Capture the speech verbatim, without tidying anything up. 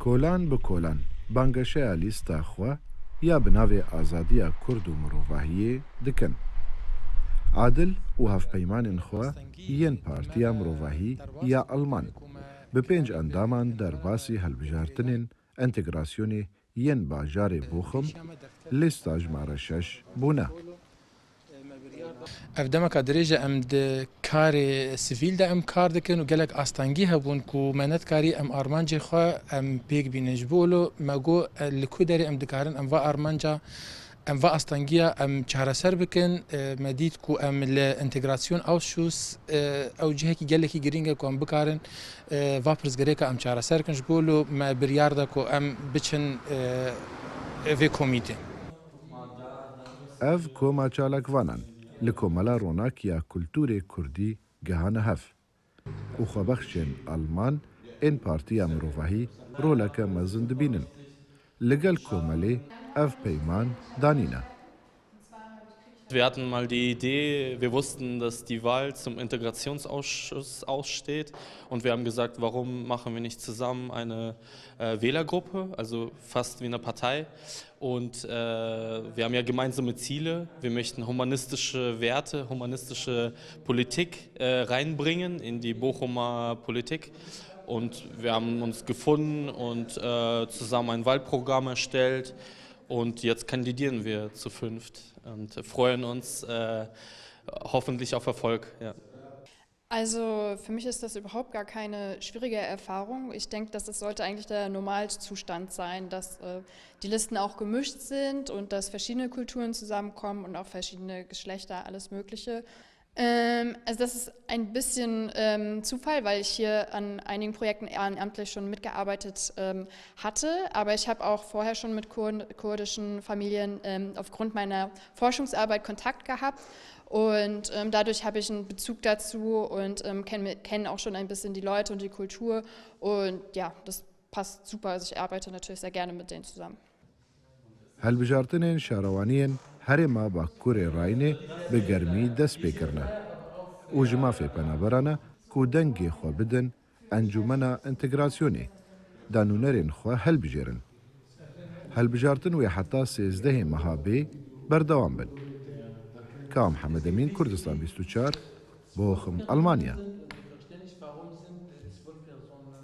Kolan bi kolan bangeşeya lîsta xwe ya bi navê Azadiya Kurd û Mirovahiyê dikin. Adil û hevpeymanên xwe yên Partiya Mirovahî ya Alman bi pênc endaman derbasî hilbijartinên entegrasyonê yên bajarê Bochum, lîsta jimare şeş, bûne. Ev demeka dirêj e, em di karê sivîl de em kar dikin û gelek astengî hebûn ku me nekarî em armancê xwe em pêk bînin. Ji bo wilo me got, e, li ku derê em dikarin em va armanca, em va astengiya em çareser bikin. E, me dît ku em li Integrationsausschuss, e, ew cihekî gelekî girîng e ku em bikarin, e, va pirsgirêka em çareser bikin. Ji bo wilo me biryar da ku em biçin, e, vê komîtê. Ev koma çalakvanan li Komela Ronak ya Kulturê Kurdî gihane hev û xwebexşên Alman ên Partiya Mirovahî roleke mezin dibînin. Li gel komelê ev peyman danîne. Wir hatten mal die Idee, wir wussten, dass die Wahl zum Integrationsausschuss aussteht und wir haben gesagt, warum machen wir nicht zusammen eine äh, Wählergruppe, also fast wie eine Partei. Und äh, wir haben ja gemeinsame Ziele. Wir möchten humanistische Werte, humanistische Politik äh, reinbringen in die Bochumer Politik. Und wir haben uns gefunden und äh, zusammen ein Wahlprogramm erstellt. Und jetzt kandidieren wir zu fünft und freuen uns äh, hoffentlich auf Erfolg. Ja. Also für mich ist das überhaupt gar keine schwierige Erfahrung. Ich denke, das ist, sollte eigentlich der Normalzustand sein, dass äh, die Listen auch gemischt sind und dass verschiedene Kulturen zusammenkommen und auch verschiedene Geschlechter, alles Mögliche. Ähm, also das ist ein bisschen ähm, Zufall, weil ich hier an einigen Projekten ehrenamtlich schon mitgearbeitet ähm, hatte. Aber ich habe auch vorher schon mit kur kurdischen Familien ähm, aufgrund meiner Forschungsarbeit Kontakt gehabt. Und ähm, dadurch habe ich einen Bezug dazu und ähm, kenne kenn auch schon ein bisschen die Leute und die Kultur. Und ja, das passt super. Also ich arbeite natürlich sehr gerne mit denen zusammen. Hilbijartinên şarewaniyên Herêma Bakurê Rayînê bi germî dest pê kirine û ji mafê penaberan e ku dengê xwe bidin Encûmena Entegrasyonê, da nûnerên xwe hilbijêrin. Hilbijartin wê heta sêzdehê meha bê berdewam bin. Ka Mihemed Emîn, Kurdistan bîst û çar, Bochum, Almanya.